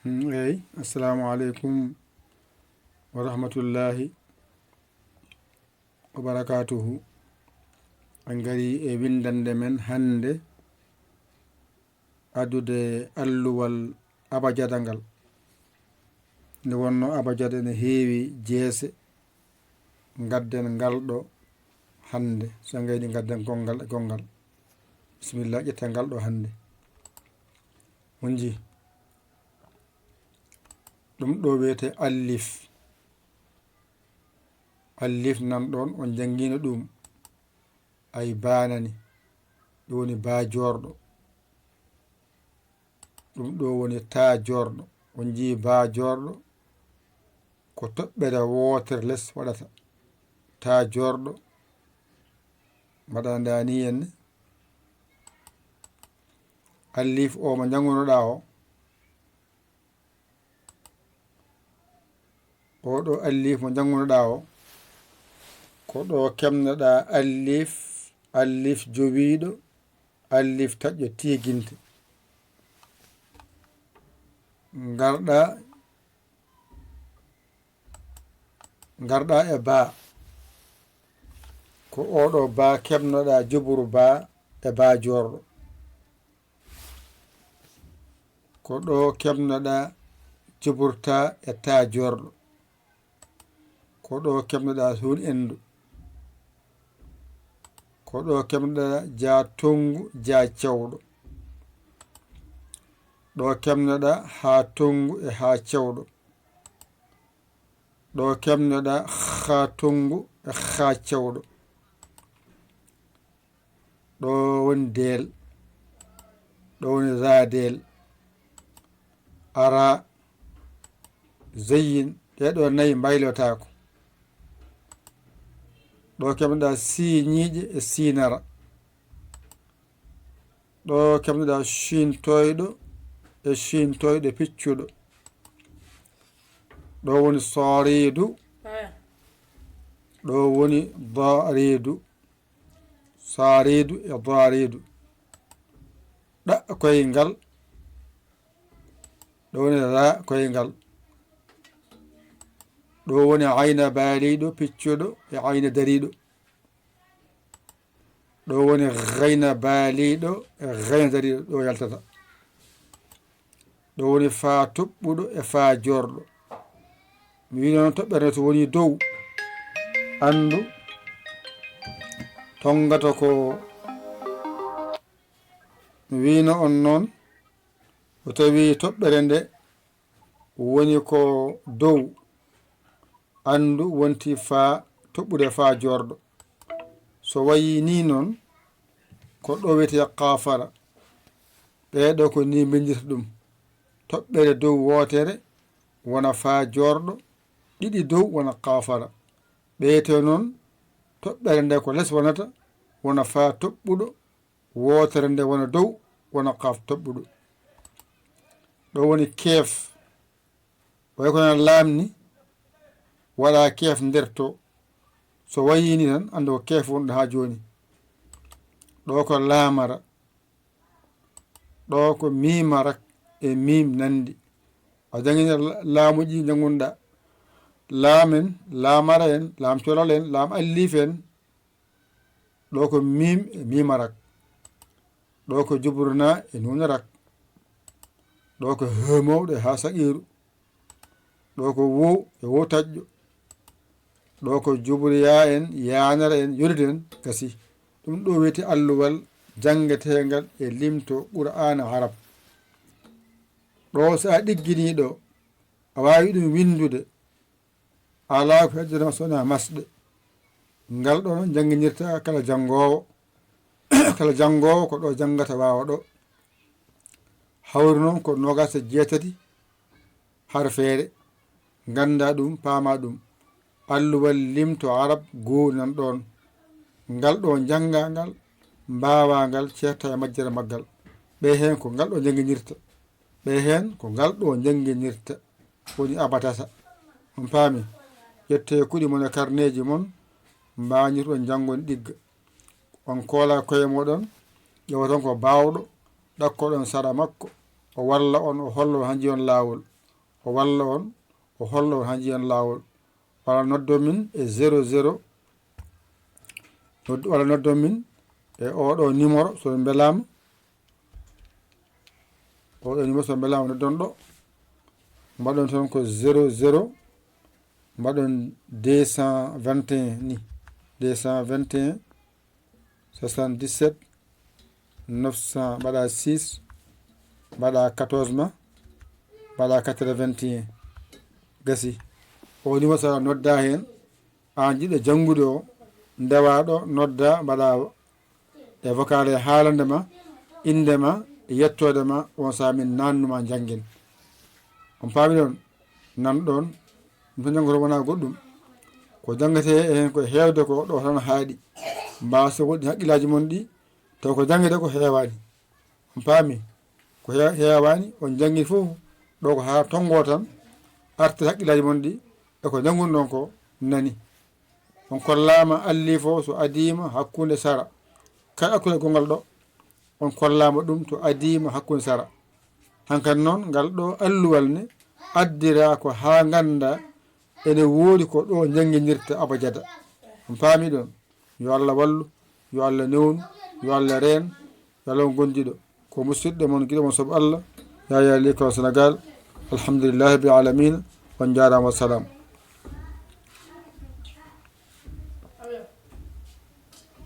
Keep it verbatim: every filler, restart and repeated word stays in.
Mm, eey, assalamu aleykum wa rahmatullahi wa barakatuhu. En ngari e winndannde men hannde, addude alluwal abajada ngal. Nde wonnoo abajada ene heewi jeese, ngadden ngal ɗo hannde. So en ngayni, ngadden gonngal e gonngal. Bisimilla, ƴetta ngal ɗo hannde. On njii? Ɗum ɗo wiyetee allif. Allif nan ɗoon, on njanngiino ɗum. Ay, baa nani. Ɗum woni baa joorɗo. Ɗum ɗo woni taa joorɗo. On njii baa joorɗo? Ko toɓɓere wootere les waɗata. Taa joorɗo. Mbaɗa ndaa ni henne. Allif o mo njanngunoɗaa o, oo ɗo allif mo njanngunoɗaa o, ko ɗo keɓnoɗaa allif, allif jowiiɗo, allif taƴƴo tiiginte. Ngarɗaa, ngarɗaa e baa. Ko oo ɗo baa keɓnoɗaa juburu baa e baa joorɗo. Ko ɗo keɓnoɗaa juburtaa e taa joorɗo. Ko ɗo keɓnoɗaa huun enndu. Ko ɗo keɓnoɗaa jaa tonngu, jaa cewɗo. Ɗo keɓnoɗaa haa tonngu e haa cewɗo. Ɗo keɓnoɗaa haa tonngu e haa cewɗo. Ɗo woni deel. Ɗo woni raa deel. Araa, zeyyin, ɗee ɗo nayi mbaylotaako. Ɗo keɓnoɗaa siiñiiƴe e siinara. Ɗo keɓnoɗaa ciintoyɗo e ciintoyɗo piccuɗo. Ɗo woni sooriidu. Ɗo woni dooriidu. Saariidu e dooriidu. Ɗa koyngal. Ɗo woni raa koyngal. Ɗo woni ayna baaliiɗo piccuɗo e ayna dariiɗo. Ɗo woni gayna baaliiɗo e gayna dariiɗo, ɗo yaltata. Ɗo woni faa toɓɓuɗo e faa joorɗo. Mi wiino noon toɓɓere nde so woni dow, anndu tonngata ko, mi wiino on noon, so tawi toɓɓere nde woni ko dow, anndu wonti faa toɓɓude faa joorɗo. So wayi nii noon, ko ɗo wiyetee qaafara. Ɓee ɗo ko nii mbinndita ɗum. Toɓɓere dow wootere wona faa joorɗo, ɗiɗi dow wona qaafara. Ɓee to noon, toɓɓere nde ko les wonata, wona faa toɓɓuɗo, wootere nde wona dow, wona qaaf toɓɓuɗo. Ɗo woni keef. Way kono laam ni, waɗa keef nder to. So wayi ni tan, anndu ko keef wonɗo haa jooni. Ɗo ko laamara. Ɗo ko miimara e miim nanndi. A janngina la-, laamuuji ɗi njanngunɗa. Laam en, laamara en, laam colal en, laam allif en. Ɗo ko miim e miimarak. Ɗo ko juburna e nuunarak. Ɗo ko hee mawɗo e haa saqiiru. Ɗo ko wow e wow taƴƴo. Ɗo ko juburiyaa en, yaanara en, yorida en, gasi. Ɗum ɗo wiyetee alluwal janngeteengal e limto Qur'aana Arab. Ɗo so a ɗigginii ɗo, a waawi ɗum winndude. Alaa ko heddanoo so wonaa masɗe. Ngal ɗo noon jannginirta kala janngoowo. Kala janngoowo ko ɗo janngata waawa ɗo. Hawri noon ko noogaas e jeetati harfeere. Ngannda ɗum, paama ɗum. Alluwal limto Arab goo nan ɗoon. Ngal ɗo njanngaa ngal, mbaawaa ngal, ceerta e majjere maggal. Ɓe heen ko ngal ɗo njannginirta. Ɓe heen ko ngal ɗo njannginirta. Woni abatasa. On paami? Ƴettee kuɗi mon e karneeji mon, mbañirɗon njanngon ɗigga. On koola koye mooɗon, ƴeewoton ko baawɗo, ɗakkoɗon sara makko, o walla on, o holla on, haa njiyon laawol. o walla on, o holla on haa njiyan laawol. Walla noddon min e zéro zéro, nod-, walla noddon min e oɗo numéro so on mbelaama. Oɗo numéro so on mbelaama noddon ɗo. Mbaɗon toon ko zéro zéro, mbaɗon deux cent vingt et un ni, deux cent vingt et un, soixante-dix-sept, neuf cents, mbaɗa six, mbaɗa quatorze ma, mbaɗa quatre-vingt et un. Gasi. O numéro so a nodda heen, aan jiɗɗo janngude o, ndewaaɗo, nodda, mbaɗa e vocal e haalande ma, innde ma, yettoode ma, on sahaa min naannuma njanngen. On paami ɗon? Nan ɗon, ɗum tan janngoto wonaa goɗɗum. Ko janngetee heen ko heewde ko ɗo tan haaɗi. Mbaawa so woɗɗi hakkillaaji mon ɗi, taw ko janngete ko heewaani. On paami? Ko he-, heewaani, on janngi fof ɗo ko haa tonngo tan, artir hakkillaaji mon ɗi, e ko njanngun ɗon ko nani. On kollaama alliif o so adiima hakkunde sara. Kala hakkunde gonngal ɗo, on kollaama ɗum to adiima hakkunde sara. Hankadi noon, ngal ɗo alluwal ne addira ko haa ngannda ene woodi ko ɗo njannginirta abajada. On paami ɗon? Yo Allah wallu, yo Allah newnu, yo Allah reen, yo Allah on gondiɗo. Ko musidɗo mon, giɗo mon sobo Allah, Yaya Likol Sénégal. Alhamdulillahi rabbil alamina. On njaaraama, wassalam.